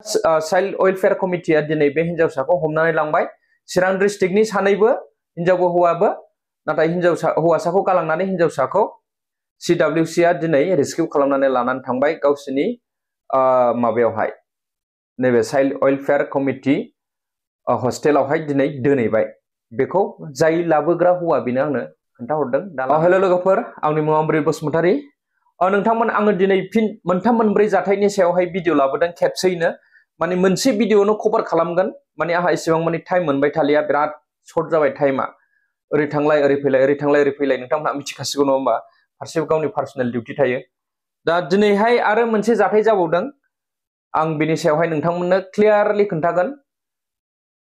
Child welfare कमिटिया दिनै बे हिनजावसाखौ हमनानै लांबाय चिरां डिस्ट्रिक्टनि सानैबो हिनजावबो हौवाबो नाथाय हौवासाखौ गालांनानै हिनजावसाखौ CWC आ दिनै रेस्किउ खालामनानै लानानै थांबाय गावसिनि माबायावहाय नैबे चाइल्ड वेलफेयर कमिटि हस्टेलावहाय दिनै दोनहैबाय बेखौ जाय लाबोग्रा हौवा बेनो आंनो खोन्थाहरदों दा हेल' लोगोफोर आंनि मुङा अमृत बसुमतारी नोंथांमोन आङो दिनै फिन मोनथाम मोनब्रै जाथायनि सायावहाय भिडिअ लाबोदों खेबसेयैनो माने मोनसे भिडिअनो कभार खालामगोन माने आंहा एसेबां माने टाइम मोनबाय थालिया बिराद सर्ट जाबाय टाइमा ओरै थांलाय ओरै फैलाय नोंथांमोनहा मिथिखासिगौ नङा होमबा फारसे गावनि पार्सनेल डिउटि थायो दा दिनैहाय आरो मोनसे जाथाय जाबावदों आं बेनि सायावहाय नोंथांमोननो क्लियारलि खोन्थागोन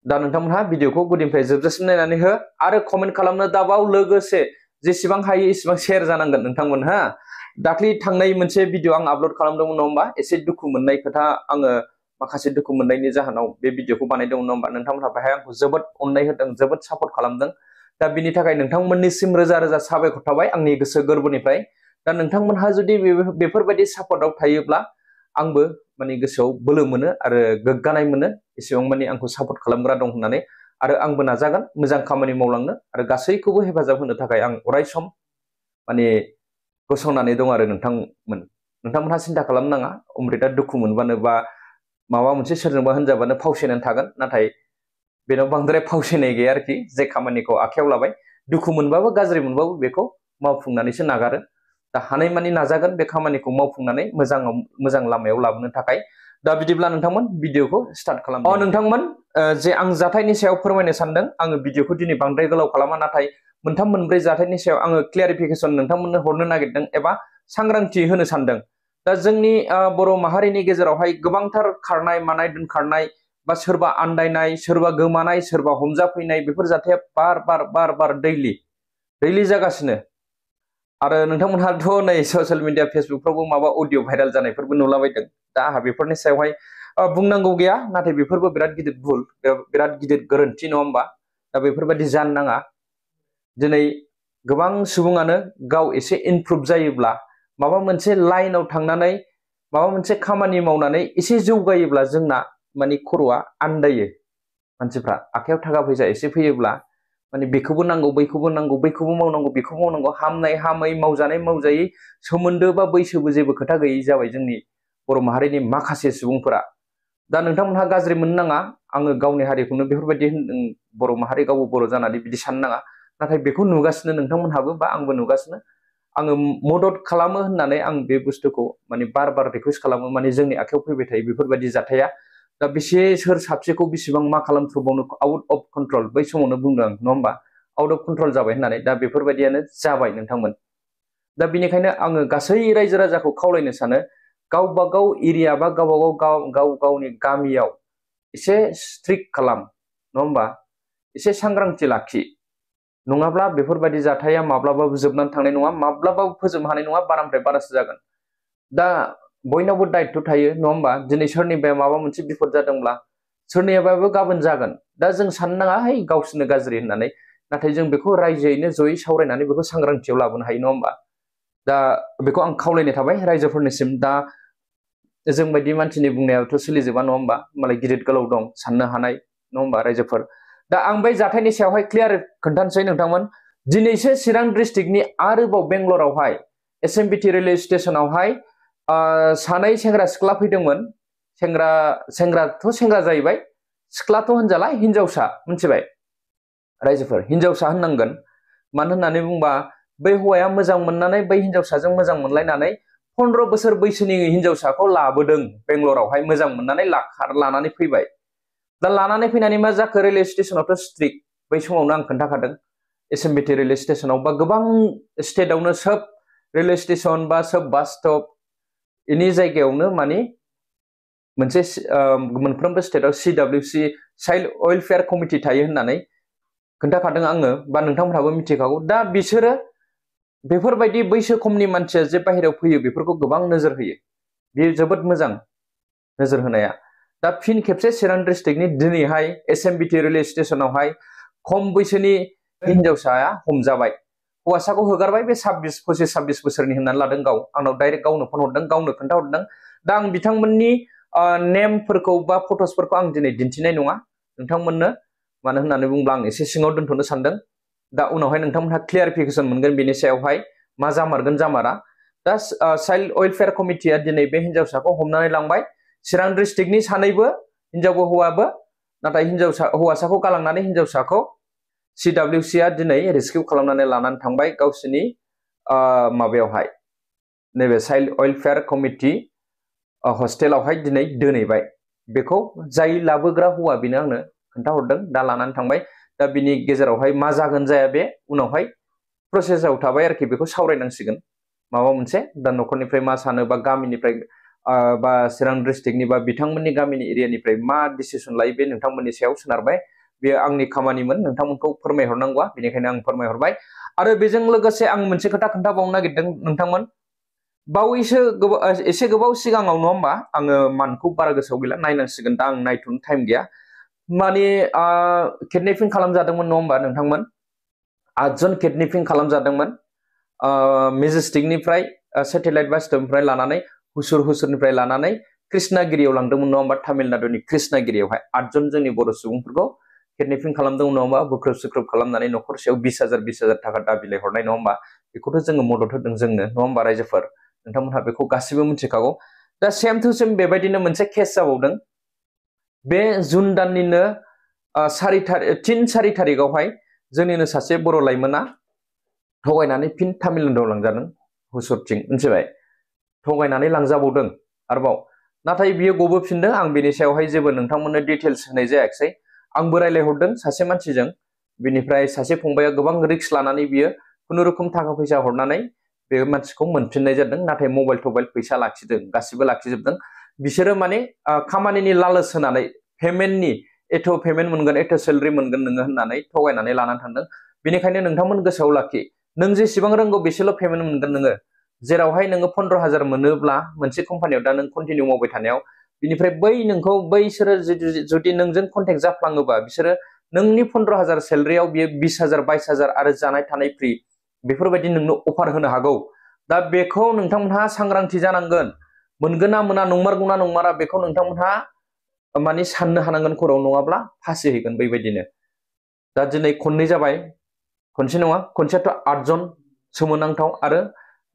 दा नोंथांमोनहा भिडिअखौ गुदिनिफ्राय जोबजासिम नायनानै हो आरो कमेन्ट खालामनो दाबाव लोगोसे जेसेबां हायो एसेबां शेयार जानांगोन नोंथांमोन हा दाख्लि थांनाय मोनसे भिडिअ आं आपल'ड खालामदोंमोन नङा होमबा एसे दुखु मोननाय खोथा आङो माखासे दुखु मोननायनि जाहोनाव बे भिडिअखौ बानायदोंमोन नङा होमबा नोंथांमोनहा बेहाय आंखौ जोबोद अननाय होदों जोबोद सापर्ट खालामदों दा बिनि थाखाय नोंथांमोननिसिम रोजा रोजा साबायखर थाबाय आंनि गोसो गोरबोनिफ्राय दा नोंथांमोनहा जुदि बेफोरबायदि सापर्टआव थायोब्ला आंबो माने गोसोआव बोलो मोनो आरो गोग्गानाय मोनो एसेबां माने आंखौ सापर्ट खालामग्रा दं होननानै आरो आंबो नाजागोन मोजां खामानि मावलांनो आरो गासैखौबो हेफाजाब होनो थाखाय आं अरायसम माने गसंनानै दं आरो नोंथांमोनहा सिन्था खालामनो नाङा अमृतआ दुखु मोनबानो बा माबा मोनसे सोरजोंबा होनजाबानो फावसायनानै थागोन नाथाय बेनाव बांद्राय फावसायनाय गैया आरोखि जे खामानिखौ आखायाव लाबाय दुखु मोनबाबो गाज्रि मोनबाबो बेखौ मावफुंनानैसो नागारो दा हानायमानि नाजागोन बे खामानिखौ मावफुंनानै मोजां लामायाव लाबोनो थाखाय दा बिदिब्ला नोंथांमोन भिडिअखौ स्टार्ट खालाम नोंथांमोन जे आं जाथायनि सायाव फोरमायनो सानदों आङो भिडिअखौ दिनै बांद्राय गोलाव खालामा नाथाय मोनथाम मोनब्रै जाथायनि सायाव आङो क्लियारिफिकेसन नोंथांमोननो हरनो नागिरदों एबा सांग्रांथि होनो सानदों दा जोंनि बर' माहारिनि गेजेरावहाय गोबांथार खारनाय मानाय दोनखारनाय बा सोरबा आन्दायनाय सोरबा गोमानाय सोरबा हमजाफैनाय बेफोर जाथाया बार बार दैलि जागासिनो आरो नोंथांमोनहाथ' नै ससियेल मिडिया फेसबुकफ्रावबो माबा अडिअ भाइरेल जानायफोरबो नुलाबायदों दा आंहा बेफोरनि सायावहाय बुंनांगौ गैया नाथाय बेफोरबो बिराद गिदिर भुल बिराद गिदिर गोरोन्थि नङा होमबा दा बेफोरबायदि जानो नाङा दिनै गोबां सुबुङानो गाव एसे इमप्रुभ जायोब्ला माबा मोनसे लाइनाव थांनानै माबा मोनसे खामानि मावनानै एसे जौगायोब्ला जोंना माने खर'आ आन्दायो मानसिफ्रा आखायाव थाखा फैसा एसे फैयोब्ला माने बेखौबो नांगौ बैखौबो नांगौ बैखौबो मावनांगौ बेखौबो मावनांगौ हामनाय हामै मावजानाय मावजायै सोमोन्दो बा बैसोबो जेबो खोथा गैयै जाबाय जोंनि बर' माहारिनि माखासे सुबुंफोरा दा नोंथांमोनहा गाज्रि मोननो नाङा आङो गावनि हारिखौनो बेफोरबायदि होनदों बर' माहारि गावबो बर' जानानै बिदि साननो नाङा नाथाय बेखौ नुगासिनो नोंथांमोनहाबो बा आंबो नुगासिनो आङो मदद खालामो होननानै आं बे बुस्थुखौ माने बार रिकुवेस्ट खालामो माने जोंनि आखायाव फैबाय थायो बेफोरबायदि जाथाया दा बेसे सोर साबसेखौ बेसेबां मा खालामथ्रबावनो आउट अफ कन्ट्रल बै समावनो बुंदों आं नङा होमबा आउट अफ कन्ट्रल जाबाय होननानै दा बेफोरबायदियानो जाबाय नोंथांमोन दा बेनिखायनो आङो गासै रायजो राजाखौ खावलायनो सानो गावबा गाव एरिया बा गावनि गामियाव एसे स्ट्रिक्ट खालाम नङा होमबा एसे सांग्रांथि लाखि नङाब्ला बेफोरबायदि जाथाया माब्लाबाबो जोबनानै थांनाय नङा माब्लाबाबो फोजोबनो हानाय नङा बारानिफ्राय बारासो जागोन दा बयनावबो दायित्व थायो नङा होमबा दिनै सोरनिबा माबा मोनसे बिपद जादोंब्ला सोरनियाबाबो गाबोन जागोन दा जों साननो नाङा है गावसोरनो गाज्रि होननानै नाथाय जों बेखौ रायजोयैनो जयै सावरायनानै बेखौ सांग्रांथियाव लाबोनो हायो नङा होमबा दा बेखौ आं खावलायनाय थाबाय रायजोफोरनिसिम दा जों बायदि मानसिनि बुंनायाथ' सोलिजोबा नङा होमबा मालाय गिदिर गोलाव दं साननो हानाय नङा होमबा रायजोफोर दा आं बै जाथायनि सायावहाय क्लियार खोन्थानोसै नोंथांमोन दिनैसो चिरां डिस्ट्रिक्टनि आरोबाव बेंगलरावहाय SMBT रेलवे स्टेशनावहाय सानै सेंग्रा सिख्ला फैदोंमोन सेंग्राथ' सेंग्रा जाहैबाय सिख्लाथ' होनजाला हिनजावसा मिथिबाय रायजोफोर हिनजावसा होननांगोन मानो होननानै बुंबा बै हौवाया मोजां मोननानै बै हिनजावसाजों मोजां मोनलायनानै 15 बोसोर बैसोनि हिनजावसाखौ लाबोदों बेंगलरावहाय मोजां मोननानै लानानै फैबाय दा लानानै फैनानै मा जाखो रेलवे स्टेशनावथ' स्ट्रिक्ट बै समावनो आं खोन्थाखादों SMBT रेलवे स्टेशनाव बा गोबां स्टेटआवनो सोब रेलवे स्टेशन बा सोब बास स्टप इनि जायगायावनो माने मोनसे मोनफ्रोमबो स्टेटआव CWC चाइल्ड वेलफेयर कमिटि थायो होननानै खोन्थाखादों आङो बा नोंथांमोनहाबो मिथिखागौ दा बिसोरो बेफोरबायदि बैसो खमनि मानसिया जे बाहेरायाव फैयो बेफोरखौ गोबां नोजोर होयो बेयो जोबोद मोजां नोजोर होनाया दा फिन खेबसे चिरां डिस्ट्रिक्टनि दिनैहाय SMBT रेलवे स्टेशनावहाय खम बैसोनि हिनजावसाया हमजाबाय हौवासाखौ होगारबाय बे 25-26 बोसोरनि होननानै लादों गाव आंनाव डाइरेक्ट गावनो फन हरदों गावनो खोन्थाहरदों दा आं बिथांमोननि नेमफोरखौ बा फट'सफोरखौ आं दिनै दिन्थिनाय नङा नोंथांमोननो, मानो होननानै बुङोब्ला आं एसे सिङाव दोनथ'नो सानदों। दा उनावहाय नोंथांमोनहा क्लियारिफिकेसन मोनगोन बेनि सायावहाय मा जामारगोन जामारा। दा चाइल्ड वेलफेयार कमिटिया दिनै बे हिन्जावसाखौ हमनानै लांबाय। चिरां डिस्ट्रिक्टनि सानैबो, हिन्जावबो हौवाबो, नाथाय हौवासाखौ गालांनानै हिन्जावसाखौ CWC आ दिनै रेस्किउ खालामनानै लानानै थांबाय गावसोरनि माबायावहाय, नैबे चाइल्ड वेलफेयार कमिटि हस्टेलावहाय दिनै दोनहैबाय। बेखौ जाय लाबोग्रा हौवा बेनो आंनो खोन्थाहरदों, दा लानानै थांबाय। दा बिनि गेजेरावहाय मा जागोन जाया बे उनावहाय प्रसेसआव थाबाय आरोखि, बेखौ सावरायनांसिगोन माबा मोनसे। दा न'खरनिफ्राय मा सानो बा गामिनिफ्राय बा चिरां डिस्ट्रिक्टनि बा बिथांमोननि गामिनि एरियानिफ्राय मा डिसिसन लायो बे नोंथांमोननि सायाव सोनारबाय। बेयो आंनि खामानिमोन नोंथांमोनखौ फोरमायहरनांगौआ, बेनिखायनो आं फोरमायहरबाय। आरो बेजों लोगोसे आं मोनसे खोथा खोन्थाबावनो नागिरदों नोंथांमोन। बावैसो एसे गोबाव सिगाङाव नङा होमबा, आङो मानखौ बारा गोसोआव गैला, नायनांसिगोन, दा आं नायथ'नो टाइम गैया। माने किडनेपिं खालामजादोंमोन नङा होमबा नोंथांमोन, 8 जन किडनेपिं खालामजादोंमोन। मेजेस्टिकनिफ्राय सेटेलाइट बास स्टपनिफ्राय लानानै हुसुरनिफ्राय लानानै कृष्णागिरियाव लांदोंमोन नङा होमबा, तामिलनाडुनि कृष्णागिरियावहाय 8 जन जोंनि बर' सुबुंफोरखौ किडनेपिं खालामदोंमोन नङा होमबा, बुख्रुब सुख्रुब खालामनानै न'खरसेयाव 20,000 थाखा दाबिलाय हरनाय नङा होमबा। बेखौथ' जोङो मदद होदों जोंनो नङा होमबा रायजोफोर, नोंथांमोनहा बेखौ गासिबो मिथिखागौ। दा सेम टु सेम बेबायदिनो मोनसे केस जाबावदों बे जुन दाननिनो 3-4 थारिखआवहाय। जोंनिनो सासे बर' लाइमोना थगायनानै फिन तामिलनाडुआव लांजादों, हुसुरथिं, मिथिबाय, थगायनानै लांजाबावदों आरोबाव। नाथाय बियो गबोफिनदों। आं बेनि सायावहाय जेबो नोंथांमोननो डिटेल्स होनाय जायाखिसै। आंबो रायलायहरदों सासे मानसिजों, बिनिफ्राय सासे फंबाया गोबां रिक्स लानानै बियो खुनुरुखुम थाखा फैसा हरनानै बे मानसिखौ मोनफिननाय जादों। नाथाय मबाइल थबाइल फैसा लाखिदों, गासिबो लाखिजोबदों। बिसोरो माने खामानिनि लालस होनानै, पेमेन्टनि एथ' पेमेन्ट मोनगोन, एथ' सेलेरि मोनगोन नोङो होननानै थगायनानै लानानै थांदों। बेनिखायनो नोंथांमोन गोसोआव लाखि, नों जेसेबां रोंगौ बेसेल' पेमेन्ट मोनगोन नोङो। जेरावहाय नोङो 15,000 मोनोब्ला मोनसे कम्पानियाव, दा नों कन्टिनिउ मावबाय थानायाव, बिनिफ्राय बैसोरो जुदि नोंजों कन्टेक्ट जाफ्लाङोबा, बिसोरो नोंनि 15,000 सेलेरियाव बियो 20,000 22,000 आरो जानाय थानाय फ्रि बेफोरबायदि नोंनो अफार होनो हागौ। दा बेखौ नोंथांमोनहा सांग्रांथि जानांगोन। मोनगोन ना मोना, नंमारगौना नंमारा, बेखौ नोंथांमोनहा माने साननो हानांगोन खर'आव, नङाब्ला फासिहैगोन बेबायदिनो। दा दिनै खननै जाबाय, खनसे नङा, खनसेयाथ' 8 जन, सोमोनांथाव, आरो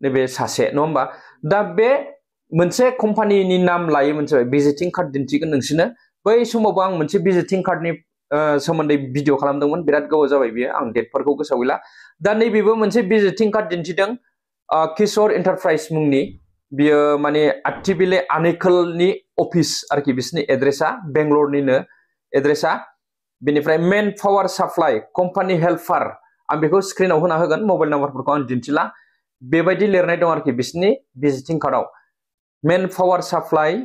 नैबे सासे नङा होमबा। दा बे मोनसे कम्पानिनि नाम लायो, मोनसे भिजिटिं कार्ड दिन्थिगोन नोंसोरनो। बै समावबो आं मोनसे भिजिटिं कार्डनि सोमोन्दै भिडिअ खालामदोंमोन, बिराद गोबाव जाबाय बियो, आं डेटफोरखौ गोसोआव गैला। दा नैबेबो मोनसे भिजिटिं कार्ड दिन्थिदों, किशोर एन्टारप्राइज मुंनि। बियो माने आथिबिले आनेकलनि अफिस आरोखि, बिसोरनि एड्रेसा, बेंगलरनिनो एड्रेसा। बेनिफ्राय मेन पावार साप्लाइ कम्पानि हेल्पार, आं बेखौ स्क्रिनाव होना होगोन, मबाइल नाम्बारफोरखौ आं दिन्थिला, बेबायदि लिरनाय दं आरोखि बिसोरनि भिजिटिं कार्डआव, मेन पावार साप्लाइ,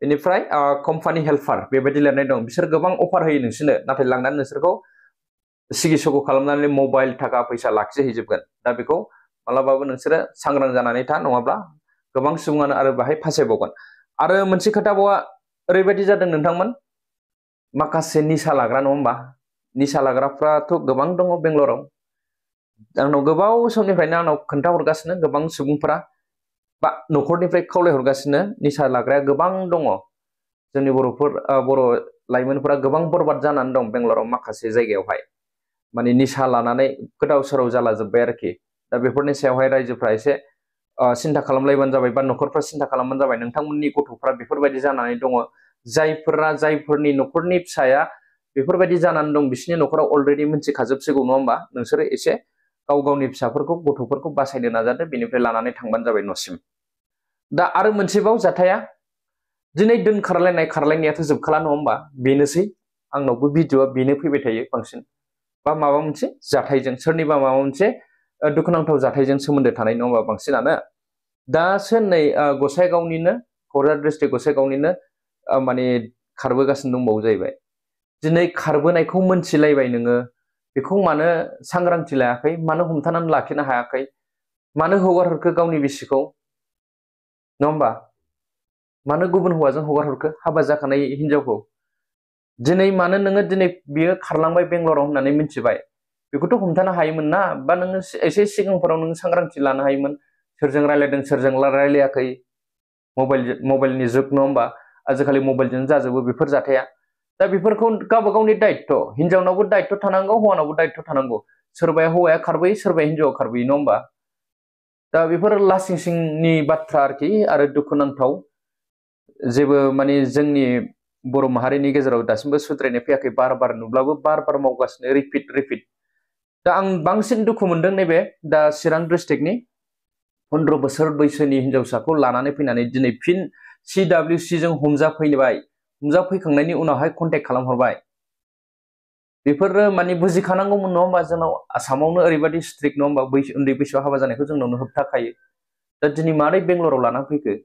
बेनिफ्राय कम्पानि हेल्पार, बेबायदि लिरनाय दं। बिसोर गोबां अफार होयो नोंसोरनो, नाथाय लांनानै नोंसोरखौ सिगि सग' खालामनानै मबाइल थाखा फैसा लाखिहैजोबगोन। दा बेखौ मालाबाबो नोंसोरो सांग्रां जानानै था, नङाब्ला गोबां सुबुङानो आरो बाहाय फासायबावगोन। आरो मोनसे खोथाबावा ओरैबायदि जादों नोंथांमोन, माखासे निसा लाग्रा नङा होमबा, निसा लाग्राफ्राथ' गोबां दङ बेंगलराव। आंनाव गोबाव समनिफ्रायनो आंनाव खोन्थाहरगासिनो गोबां सुबुंफोरा, बा न'खरनिफ्राय खावलायहरगासिनो, निसा लाग्राया गोबां दङ। जोंनि बर' लाइमोनफोरा गोबां बरबाद जानानै दं बेंगलराव माखासे जायगायावहाय, माने निसा लानानै गोदाव सोराव जाला जोब्बाय आरोखि। दा बेफोरनि सायावहाय रायजोफ्रा एसे सिन्था खालामलायबानो जाबाय, बा न'खरफ्रा सिन्था खालामबानो जाबाय। नोंथांमोननि गथ'फ्रा बेफोरबायदि जानानै दङ, जायफोरनि न'खरनि फिसाया बेफोरबायदि जानानै दं, बिसोरनि न'खराव अलरेडि मिथिखाजोबसिगौ नङा होमबा। नोंसोरो एसे गाव गावनि फिसाफोरखौ, गथ'फोरखौ बासायनो नाजादो, बेनिफ्राय लानानै थांबानो जाबाय न'सिम। दा आरो मोनसेबाव जाथाया, दिनै खारलायनायाथ' जोबखाला नङा होमबा, बेनोसै आंनावबो भिडिअआ बेनो फैबाय थायो बांसिन, बा माबा मोनसे जाथायजों, सोरनिबा माबा मोनसे दुखुनांथाव जाथायजों सोमोन्दो थानाय नङा होमबा बांसिनानो। दासो नै गसाइगावनिनो, क'क्राझार डिस्ट्रिक्ट गसाइगावनिनो माने खारबोगासिनो दंबावो जाहैबाय। दिनै खारबोनायखौ मोनथिलायबाय नोङो, बेखौ मानो सांग्रांथि लायाखै, मानो हमथानानै लाखिनो हायाखै, मानो हगारहरखो गावनि बिसिखौ नङा होमबा, मानो गुबुन हौवाजों हगारहरखो हाबा जाखानाय हिनजावखौ। दिनै मानो नोङो, दिनै बियो खारलांबाय बेंगलराव होननानै मिथिबाय, बेखौथ' हमथानो हायोमोन ना, बा नोङो एसे सिगांफोराव नोङो सांग्रांथि लानो हायोमोन, सोरजों रायलायदों सोरजों रायलायाखै, मबाइलनि जुग नङा होमबा। आजिखालि मबाइलजों जाजोबो बेफोर जाथाया दा बेफोरखौ गावबा गावनि दायित्व हिनजावनावबो दायित्व थानांगौ हौवानावबो दायित्व थानांगौ सोरबाया हौवाया खारबोयो सोरबाया हिनजावा खारबोयो नङा होमबा दा बेफोर लासिं सिंनि बाथ्रा आरोखि आरो दुखुनांथाव जेबो माने जोंनि बर' माहारिनि गेजेराव दासिमबो सुद्रायनाय फैयाखै बार बार नुब्लाबो बार बार मावगासिनो रिपिट दा आं बांसिन दुखु मोनदों नैबे दा चिरां डिस्ट्रिक्टनि 15 बोसोर बैसोनि हिनजावसाखौ लानानै फैनानै दिनै फिन CWC जों हमजाफैखांनायनि उनावहाय कन्टेक्ट खालामहरबाय बेफोरो माने बुजिखानांगौमोन नङा होमबा जोंनाव आसामावनो ओरैबायदि स्ट्रिक्ट नङा होमबा उन्दै बैसोआव हाबा जानायखौ जोंनावनो होबथाखायो दा दिनै मारै बेंगलराव लाना फैखो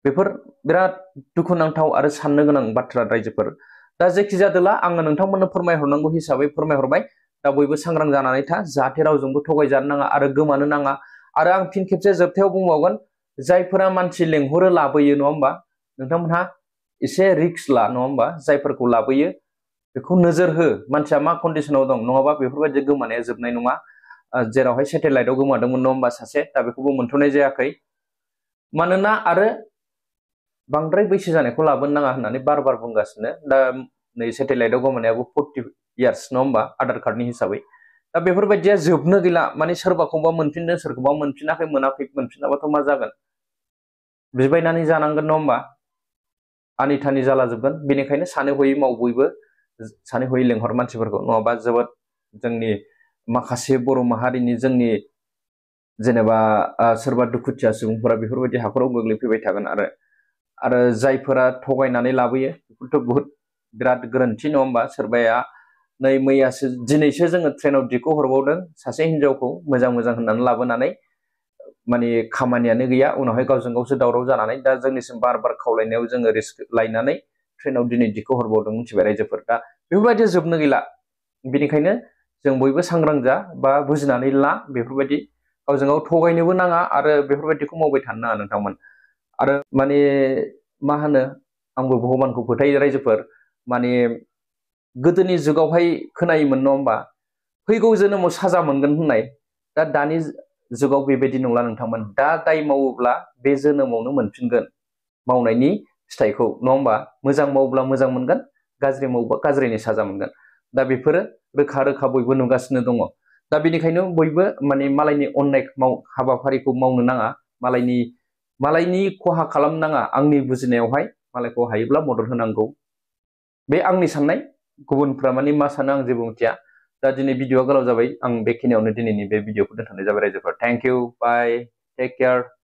बेफोर बिराद दुखुनांथाव आरो साननो गोनां बाथ्रा रायजोफोर दा जेखि जादोला आङो नोंथांमोननो फोरमायहरनांगौ हिसाबै फोरमायहरबाय दा बयबो सांग्रां जानानै था जाहाथे रावजोंबो थगायजानो नाङा आरो गोमानो नाङा आरो आं फिन खेबसे जोबथायाव बुंबावगोन जायफोरा मानसि लेंहरो लाबोयो नङा होमबा नोंथांमोनहा एसे रिक्स ला नङा होमबा जायफोरखौ लाबोयो बेखौ नोजोर हो मानसिया मा कन्डिशनाव दं नङाबा बेफोरबायदि गोमानाया जोबनाय नङा जेरावहाय सेटेलाइटआव गोमादोंमोन नङा होमबा सासे दा बेखौबो मोनथ'नाय जायाखै मानोना आरो बांद्राय बैसो जानायखौ लाबोनो नाङा होननानै बार बार बुंगासिनो दा नै सेटेलाइटआव गोमानायाबो 40 इयार्स नङा होमबा आधार कार्डनि हिसाबै दा बेफोरबायदिया जोबनो गैला माने सोरबाखौबा मोनफिनदों सोरखौबा मोनफिनाखै मोनफिनाबाथ' मा जागोन बिबायनानै जानांगोन नङा होमबा आनिथानि जाला जोबगोन बेनिखायनो सानै हयै माव बयबो सानै हयै लेंहर मानसिफोरखौ नङाबा जोबोद जोंनि माखासे बर' माहारिनि जोंनि जेनेबा सोरबा दुखुथिया सुबुंफोरा बेफोरबायदि हाखराव गोग्लैफैबाय थागोन आरो जायफोरा थगायनानै लाबोयो बेफोरथ' बहुत बिराद गोरोन्थि नङा होमबा सोरबाया नै मैयासो दिनैसो जोङो ट्रेनाव दिखौ हरबावदों सासे हिनजावखौ मोजां होननानै लाबोनानै माने खामानियानो गैया उनावहाय गावजों गावसो दावराव जानानै दा जोंनिसिम बार बार खावलायनायाव जोङो रिस्क लायनानै ट्रेनाव दिनै दिखौ हरबावदों मिथिबाय रायजोफोर दा बेफोरबायदि जोबनो गैला बेनिखायनो जों बयबो सांग्रां जा बा बुजिनानै ला बेफोरबायदि गावजों गाव थगायनोबो नाङा आरो बेफोरबायदिखौ मावबाय थानो नाङा नोंथांमोन आरो माने मा होनो आंबो भगबानखौ फोथायो रायजोफोर माने गोदोनि जुगावहाय खोनायोमोन नङा होमबा फैगौ जोनोमाव साजा मोनगोन होननाय दा दानि जुगाव बेबायदि नंला नोंथांमोन दा दाय मावोब्ला बे जोनोमावनो मोनफिनगोन मावनायनि फिथाइखौ नङा होमबा मोजां मावोब्ला मोजां मोनगोन गाज्रि मावोब्ला गाज्रिनि साजा मोनगोन दा बेफोरो रोखा बयबो नुगासिनो दङ दा बेनिखायनो बयबो माने मालायनि अननाय हाबाफारिखौ मावनो नाङा मालायनि खहा खालामनो नाङा आंनि बुजिनायावहाय मालायखौ हायोब्ला मदद होनांगौ बे आंनि साननाय गुबुनफ्रा माने मा सानो आं जेबो मिथिया दा दिनै भिडिअआ गोलाव जाबाय आं बेखिनियावनो दिनैनि बे भिडिअखौ दोनथ'नाय जाबाय रायजोफोर thank you bye take care